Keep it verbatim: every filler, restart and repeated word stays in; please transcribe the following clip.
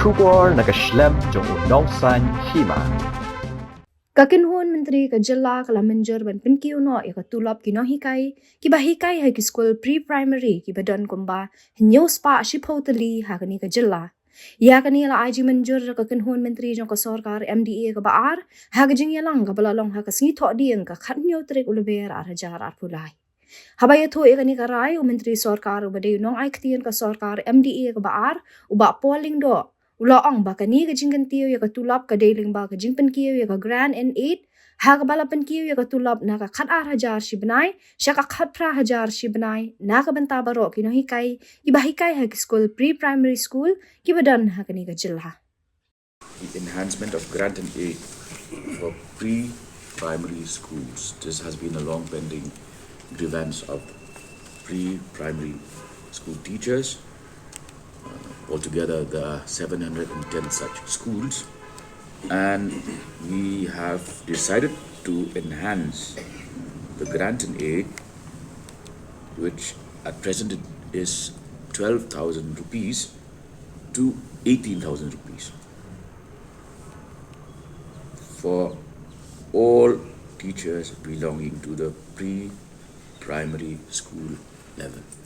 Khubor na ka shlem jong u nongsan hima. Ka kynhun myntri ka jylla ka la mynjur ban pynkiew noh ïa ka tulop ki nonghikai kiba hikai ha ki skul pre-primary kiba don kumba hynñiew spah shiphew tylli ha kane ka jylla. Ïa kane la ai jingmynjur da ka kynhun myntri jong ka sorkar M D A kaba ar ha ka jingïalang kaba la long ha ka sngi Thohdieng ka khathynñiew tarik u Lber ar hajar arphew lai. Haba ïathuh ïa kane ka rai, u myntri sorkar uba dei u nongai ktien ka sorkar M D A kaba ar, u Bah Paul Lyngdoh, u la ong ba kane ka jingkyntiew ïa ka tulop ka dei lyngba ka jingpynkiew ïa ka grant in aid, ha kaba la pynkiew ïa ka tulop na ka khatar hajar shi bnai sha ka khatphra hajar shi bnai na ka bynta baroh ki nonghikai kiba hikai ha ki skul pre-primary school kiba don ha kane ka jylla. The enhancement of grant and aid for pre-primary schools. This has been a long pending grievance of pre-primary school teachers. Uh, altogether, there are seven hundred and ten such schools, and we have decided to enhance the grant and aid, which at present is twelve thousand rupees, to eighteen thousand rupees for all teachers belonging to the pre-primary school level.